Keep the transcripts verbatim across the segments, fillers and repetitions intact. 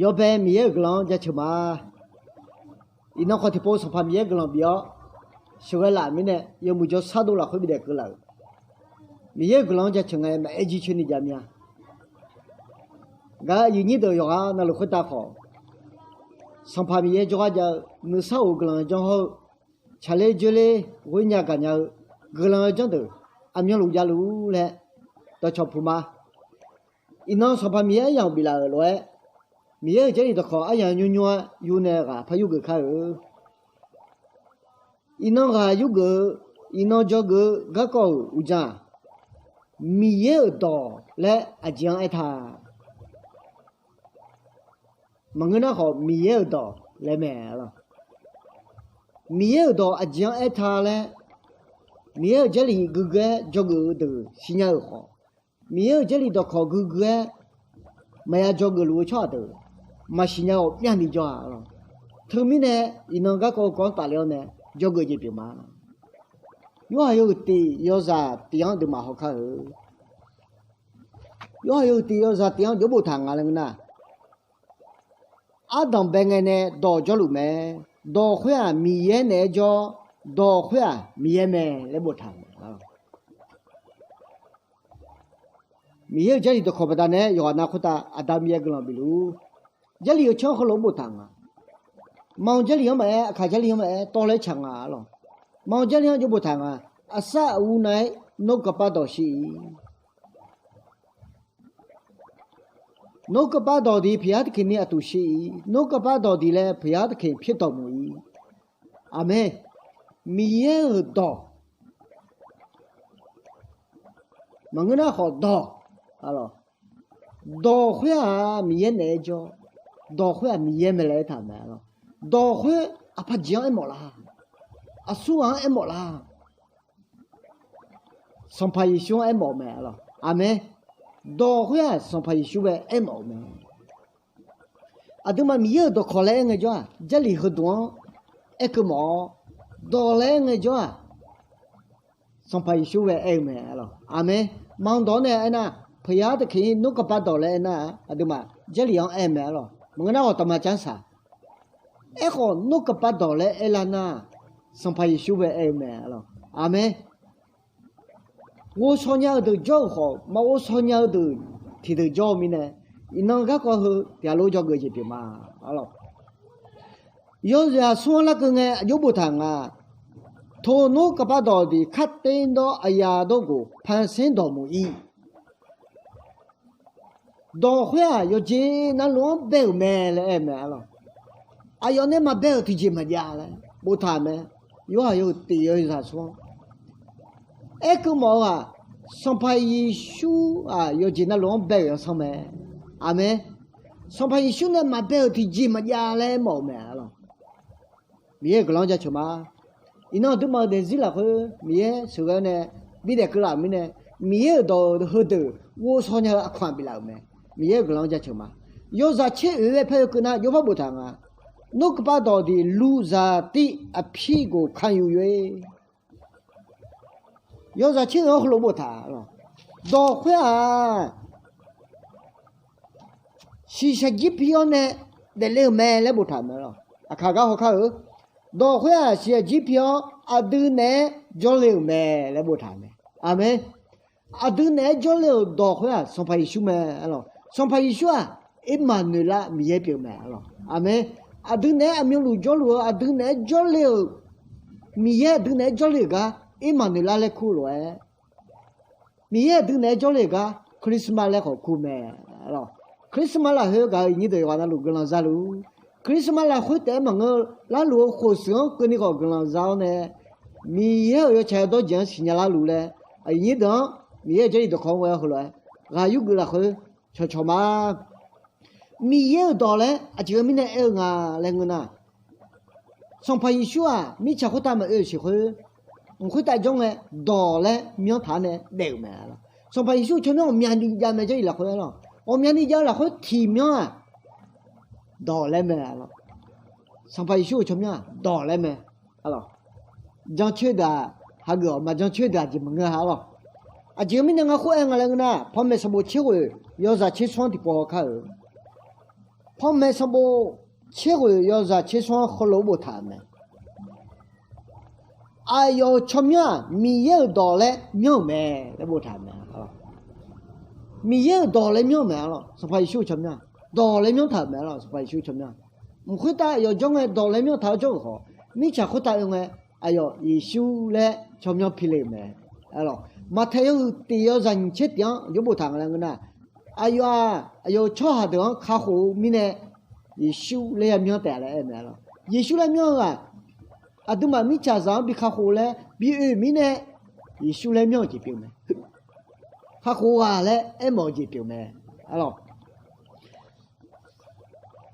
Yawbae Miqyaer-euq guiqlanq-anr jaceuq ma. Iqnan khawf tiqpov Sanqpaq Miqyaer guiqlanq bif-awr, sheuqghae laf mirnae yawmuiq jawrshar dov lafkhoer bidaef keuv laf-euq Miqyaer-euq guiqlanq-anr jaceuq ngae maqaer jircoer ni jav mir-a. Gaq-eu aqyuif nyir deuq yawqghaq navluf khoertav khawf, Sanqpaq Miqyaer jawrgar jav-eu nuisar of-eu guiqlanq janr hawr-eu, tsaqler dzoerler ghoer nya gaqnya-eu guiqlanq-eu janr deuq aqmyanluf javluf-ur laer dawqcawq puq ma. Iqnan Sanqpaq Miqyaer aryamq biflaf-euq lof-aer, Miqyaer-euq Jarlif dawqkawq aryamq nymrnymr-aer yur nae ghaq par yurgeuf kar-eu. Iqnan ghaq yurgeuf-eu, iqnan dzawgeuf-eu garkawv-euq uqdzan-aq, Miqyaer-euq dawq laer aqjeq-anr aertaq. Maqngeur nar khawf, Miqyaer-euq dawq laer mae lawq. Miqyaer-euq dawq aqjeq-anr aertaq laer, Miqyaer-euq Jarlif guiqguiq-aer dzawgeuf-eu deuq siqnya-euq khawf, Miqyaer-euq Jarlif dawqkawq guiqguiq-aer maqya dzawgeuf luf-eu tsawrhaq deuq maqsiq nya-awq, myavni jawr-a lawq. Teumirnae, iqnan garkawv-eu kawv-anr tafler-awr nae dzawgeuf jeq pyeuf ma. Yorhaq yawhuiq tif yawzaq tif-anr aqduimaf hawkar-eu. Yorhaq yawhuiq tif yawzaq tif-anr jawr boftaq nga laer ngeur nar, Ardanq bae ngae nae dawq jawrluf mae. Dawq khoer-aq Miqyaer naeq-aer jawr, dawq khoer-aq Miqyaer mae laer boftaq-euq mae. Miqyaer-euq Jarlif dawqkawq baqdanae yawqghaq nav khoertav Aqda Miqyaer guiqlanq bifluf-ur. Jarlif-euq canr heulof-aer boftaq nga. Maqanr Jarlif-anr maqaer, aqkaq Jarlif-anr maqaer, tawv laer tsaq nga lawq. Maqanr Jarlif-anr jawr boftaq nga. Aqsar aqur nav-aer Norgaqpar dawq shir-ir. Norgaqpar dawq diq pyeqyar taqkeq ni aqtuq shir-ir. Norgaqpar dawq diq laer pyeqyar taqkeq pyaerdawq muiq-ir. Aqmeq. Miqyaer-euq dawq. Maqngeur nar khawf dawq. Dawq khoer-aq Miqyaer naeq-aer jawr. Dawq khoer-aq Miqyaer mae laer aertaq-euq mae lawq. Dawq khoer aqpaq jeq-anr aermawf la? Aqsur ghaq-anr aermawf la? Sanqpaq Yeqsur-anr aermawf-eu mae lawq. Aqmeq. Dawq khoer-aq Sanqpaq Yeqsur bae aermawf-eu mae. Aqduimaf Miqyaer-euq dawqkawq laer aer ngaejawr-aq, Jarlif heudeuq-anr aerkeuv mawf-awr, dawq laer aer ngaejawr-aq, Sanqpaq Yeqsur bae aer-eu mae lawq. Aqmeq. Maqanr dawq-anr nae aernar, pyeqyar taqkeq-ir Norgaqpar dawq laer aernar, aqduimaf Jarlif-anr aer-eu mae lawq. Maqngeur nar khawf taqma canr saq. Aerkhawf Norgaqpar dawq laer aerlar nar, Sanqpaq Yeqsur bae aer-eu mae lawq. Aqmeq. Ghovshaw nya-eu deuq jawr-euq khawf, maqghovshaw nya-eu deuq tiqdeuq jawr-eu mirnae, iqnan garkawv heu tiqghaq lof dzawgeuf jeq pyeuf ma. Yawzaq smr-anr larkeuv ngae aqjox boftaq nga. Toq Norgaqpar dawq diq kharter dawr aqyaq dawrgoq pansaer dawq muiq-ir. Dawq khoer-aq yawqjeq navluf-anr bae-euq mae laer aer-eu mae lawq. Aqyawf nae maqbae-euq tiqjeq maqjav laer boftaq mae. Yorhaq yawhuiq tif yawzaq smr-anr aerkeuv mawf-eu-aq, Sanqpaq Yeqsur-aq yawqjeq navluf-anr bae-euq yawsanr mae. Aqmeq. Sanqpaq Yeqsur nae maqbae-euq tiqjeq maqjav laer aermawf-eu mae lawq. Miqyaer-euq guiqlanq-anr jaceuq ma. Iqnan aqduimaf-euq daefzir lafkhoer Miqyaer sheuqghae-awr nae bidaef keuvlaf-euq mirnae, Miqyaer-euq dawq-eu heudeuq ghovshaw nya-eu aqkaq-aq biflaf-euq mae. Miqyaer-euq guiqlanq-anr jaceuq ma. Yawzaq caer oeq-aer paer-eu keuv nar jawrpar boftaq nga. Norgaqpar dawq diq luvzaq tiv aqpir goq kayuf yoer. Yawzaq caer oeq-anr heulof boftaq lawq. Dawq khoer-aq shiqshaq jir pi-awr nae daefle-euq mae laer boftaq mae lawq. Aqkaq gar hawkar-eu, dawq khoer-aq shiqshaq jir pi-awr aqdui naeq-aer jawrle-euq mae laer boftaq mae. Aqmeq. Aqdui naeq-aer jawrle-euq dawq khoer-aq Sanqpaq Yeqsur mae lawq. Sanqpaq Yeqsur-aq Ermaqnoeqlar Miqyaer pyeuf mae lawq. Aqmeq. Aqdui naeq-aer aqmyanluf jawrluf-eu aqdui naeq-aer jawrle-euq Miqyaer aqdui naeq-aer jawrle-euq gar Ermaqnoeqlar laer kur lof-aer Miqyaer aqdui naeq-aer jawrle-euq gar Christmas laer khawf kur mae lawq. Christmas lafkhoer gaq-eu iqnyir deuq yawqghaq navluf guiqlanq za luf-ur. Christmas lafkhoer taef-aer maqngeur, larluf-eu khof shuif-anr keuvni khawf guiqlanq za-awr nae, Miqyaer-euq yawtsaq yawdawr jeq-anr siqnya larluf laer, aqyuif nyir deuq-anr Miqyaer-euq Jarlif dawqkawq-anr ghae-eu heulof-aer ghaq yurgeuf lafkhoer cawqcawq ma. Miqyaer-euq dawq laer aqjeq mirnae aer-eu nga laer ngeur nar, Sanqpaq Yeqsur-aq mirtsaq khoertav maqoe-euq siq khoer, mq khoertav jawr ngae dawq laer myanr taq-awr nae daef-euq mae lawq. Sanqpaq Yeqsur-euq tsawrmyanr ghawqmyani jav mae Jarlif lafkhoer lawq. Ghawqmyani jav-eu lafkhoer tiqmyanr-aq dawq laer mae lawq. Sanqpaq Yeqsur-euq tsawrmyanr-aq dawq laer mae lawq. Jancoer deuq-aq hageuf-awq, maqjancoer deuq aqjeq maqngeur-a lawq. Aqjeq mirnae ngar khoer aer nga laer ngeur nar, panmaeq sanqbof tser ghoeq yawzaq tser smr-anr tiqpov hawkar-euq Panmaeq sanqbof tserghoeq yawzaq tsersmr-anr heulof-aer boftaq-euq mae. Aqyawf-euq tsawrmyanr-aq, Miqyaer-euq dawq laer myanr-euq mae laer boftaq-euq mae. Miqyaer-euq dawq laer myanr-euq mae arlawq. Sanqpaq Yeqsur-euq tsawrmyanr-aq, dawq laer myanr taq-euq mae arlawq. Sanqpaq Yeqsur-euq tsawrmyanr-aq, mq khoertav aqyawf jawr ngae dawq laer myanr taq-awr jawr-euq khawf, mirtsaq khoertav oe ngae, aqyawf Yeqsur laer tsawrmyanr pile-euq mae. Maqtaeq yawhuiq tiq yawzaq nyiq tser tiq-anr aqjox boftaq nga laer ngeur nar, aqyawf-aq, aqyawf-euq tsawrhaq deuq-anr kakhof-eu mirnae, Yeqsur laer yamyanr taef laer aer-eu mae arlawq. Yeqsur laer myanr-eu-aq, aqduimaf mirtsaqzaq-anr bi kakhof laer bi oe-euq mirnae, Yeqsur laer myanr-euq jeq pyeuf mae. Kakhof ghaq laer aermawf-eu jeq pyeuf mae arlawq.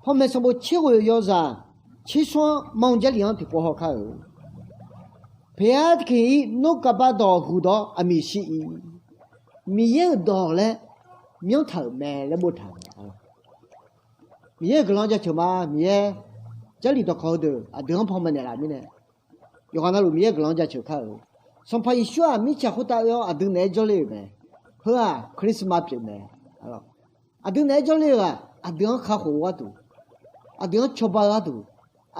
Panmaeq sanqbof tserghoeq yawzaq tsersmr-anr manr Jarlif-anr tiqpov haw kar-eu, Paeqyar tiqkhiq-ir nor kavbav dawq huiqdawq-awr aqmiq shir-ir. Miqyaer-euq dawq laer myanr taq-euq mae laer boftaq-euq mae. Miqyaer-euq guiqlanq-anr jaceuq ma. Miqyaer Jarlif dawqkawq heudeuq aqdui-anr panmaeq naeqlaf mirnae, yawqghaq navluf Miqyaer-euq guiqlanq-anr jaceuq kar-eu. Sanqpaq Yeqsur-aq, mirtsaq khoertav oe-awr aqdui naeq-aer jawrle-euq mae. Heu-aq, Christmas pyeuf mae. Aqdui naeq-aer jawrle-euq-aq, aqdui-anr kakhof-eu gharduq, aqdui-anr cawba-eu gharduq,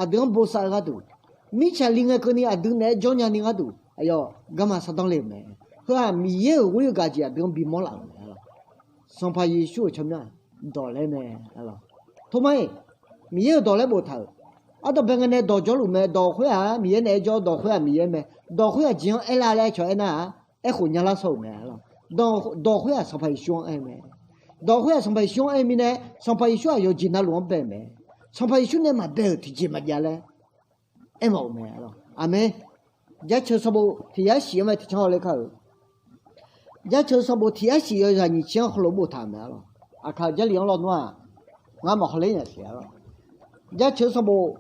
aqdui-anr bosav-eu gharduq, mirtsaq li ngae keuvni aqdui naeq-aer jawr nyani gharduq aqyawf garma sardanr le-euq mae. Heu-aq, Miqyaer-euq ghoer-eu gaq jeq aqdui-anr bimawr laf-euq mae. Sanqpaq Yeqsur-euq tsawrmyanr-aq, dawq laer mae. Tormar-iq, Miqyaer-euq dawq laer boftaq-euq, ardanqbae ngae nae dawq jawrluf mae. Dawq khoer-aq Miqyaer naeq-aer jawr, dawq khoer-aq Miqyaer mae. Dawq khoer-aq jeq-anr aerlar laer cawq aernar-aq, aerkhof nya lar sawr-euq mae. Dawq khoer-aq Sanqpaq Yeqsur-anr aer-eu mae. Dawq khoer-aq Sanqpaq Yeqsur-anr aer-eu mirnae, Sanqpaq Yeqsur-aq yawqjeq navluf-anr bae-euq mae. Sanqpaq Yeqsur nae maqbae-euq tiqjeq maqjav laer aermawf-euq mae. Aqmeq. Jaceuq sanqbof tiq yar shif-anr mae tiqcanr hawler kar-eu. Jaceuq sanqbof tiq yar shif yawzaq nyiq tser-anr heulof-aer boftaq-euq mae arlawq. Aqkaq Jarlif-anr lawnmr-aq, ngar maq hawler nya siq arlawq. Jaceuq sanqbof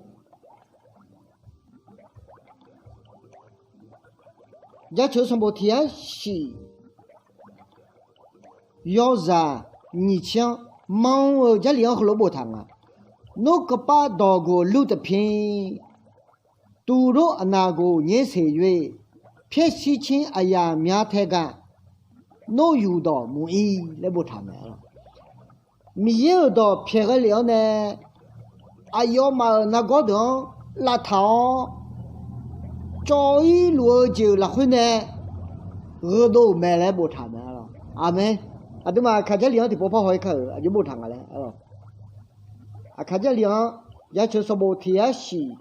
Jaceuq sanqbof tiq yar shif yawzaq nyiq tser-anr manr-eu Jarlif-anr heulof-aer boftaq nga. Nor kavpav dawq ghoeq lur taqpyir, tuqlof aqnaq ghof nyaer seq yoer, pyaer shir caer aqyamq mya tae gaq, nor yuqdawq muiq-ir laer boftaq mae arlawq. Miqyaer-euq dawq pyaeq ghae lef-awr nae, aqyawfmaf-euq nargawr deuq-anr lavtaq-awr, cawv-ir luf-eu jeq-euq lafkhoer nae gheudov-euq mae laer boftaq mae arlawq. Aqmeq. Aqduimaf Aqkaq Jarlif-anr tiqpov par haw-ir kar-euq aqjox boftaq nga laer arlawq. Aqkaq Jarlif-anr Jaceuq sanqbof tiq yar shif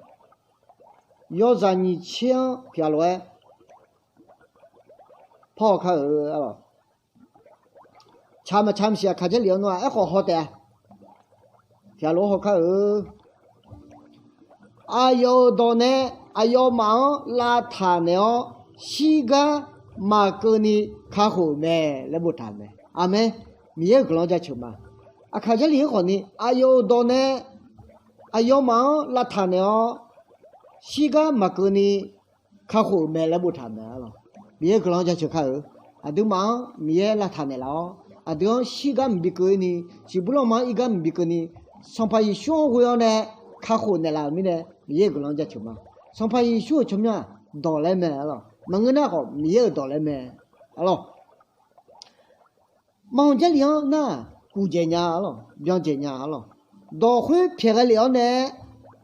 yawzaq nyiq tser-anr tiq ghaq lof-aer par haw kar-euq arlawq. Tsaq maqtsaq maqsiq Aqkaq Jarlif-anr nar-aq, aerkhawf haw taef-a. Tiq ghaq lof-aer haw kar-euq. Aqyawf-euq dawq nae aqyawfmaf-anr lavtaq naeq-awr, shirgar maqkeuvni kakhof-euq mae laer boftaq mae. Aqmeq. Miqyaer-euq guiqlanq-anr jaceuq ma. Aqkaq Jarlif-anr khawfni aqyawf-euq dawq nae aqyawfmaf-anr lavtaq naeq-awr, shirgar maqkeuvni kakhof-euq mae laer boftaq mae arlawq. Miqyaer-euq guiqlanq-anr jaceuq kar-euq. Aqduimaf-anr Miqyaer lavtaq naeqlaf-awr, aqdui-anr shirgar maqbi keuv-ir ni, siqbur lanma-anr irgar maqbi keuvni, Sanqpaq Yeqsur-anr ghoe-awr nae kakhof naeqlaf-euq mirnae, Miqyaer-euq guiqlanq-anr jaceuq ma. Sanqpaq Yeqsur-euq tsawrmyanr-aq, dawq laer mae arlawq. Maqngeur nar khawf Miqyaer-euq dawq laer mae arlawq. Manr Jarlif-anr nar-aq, kuvdzaeq nya arlawq, byandaeq nya arlawq. Dawq khoer pyaeq ghae lef-awr nae,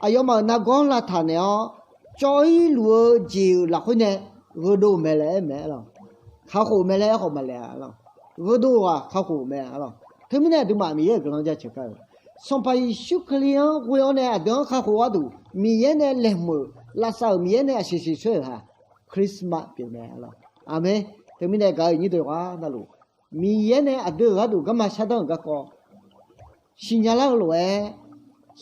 aqyawfmaf-euq nargawr lavtaq naeq-awr, cawv-ir luf-eu jeq-euq lafkhoer nae gheudov-euq mae laer aer mae arlawq. Kakhof-euq mae laer aerkhawf maqlaeq-a arlawq. Gheudov-eu ghaq kakhof-euq mae arlawq. Teumirnae aqduimaf Miqyaer-euq guiqlanq-anr jaceuq kar-euq. Sanqpaq Yeqsur Kali-anr ghoe-awr nae aqdui-anr kakhof gharduq Miqyaer nae laeqhmq-euq, lavsav-euq Miqyaer nae aqsiq siq soer-euq ha, Christmas pyeuf mae arlawq. Aqmeq. Teumirnae gaq-euq nyir deuq yawqghaq navluf, Miqyaer nae aqdui-euq gharduq garma shardanr-euq garkawv siqnya lar-eu lof-aer,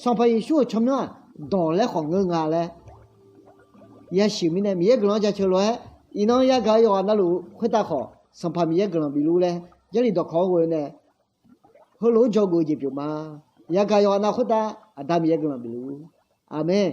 Sanqpaq Yeqsur-euq tsawrmyanr-aq, dawq laer khawf ngeur nga laer yasiq mirnae, Miqyaer guiqlanq-anr jaceuq lof-aer, iqnan yagaq-eu yawqghaq navluf khoertav khawf Sanqpaq Miqyaer guiqlanq bifluf laer Jarlif dawqkawq-anr ghoe-eu nae heulof-aer dzawgeuf-eu jeq pyeuf ma. Yagaq yawqghaq nav khoertav Aqda Miqyaer guiqlanq bifluf. Aqmeq.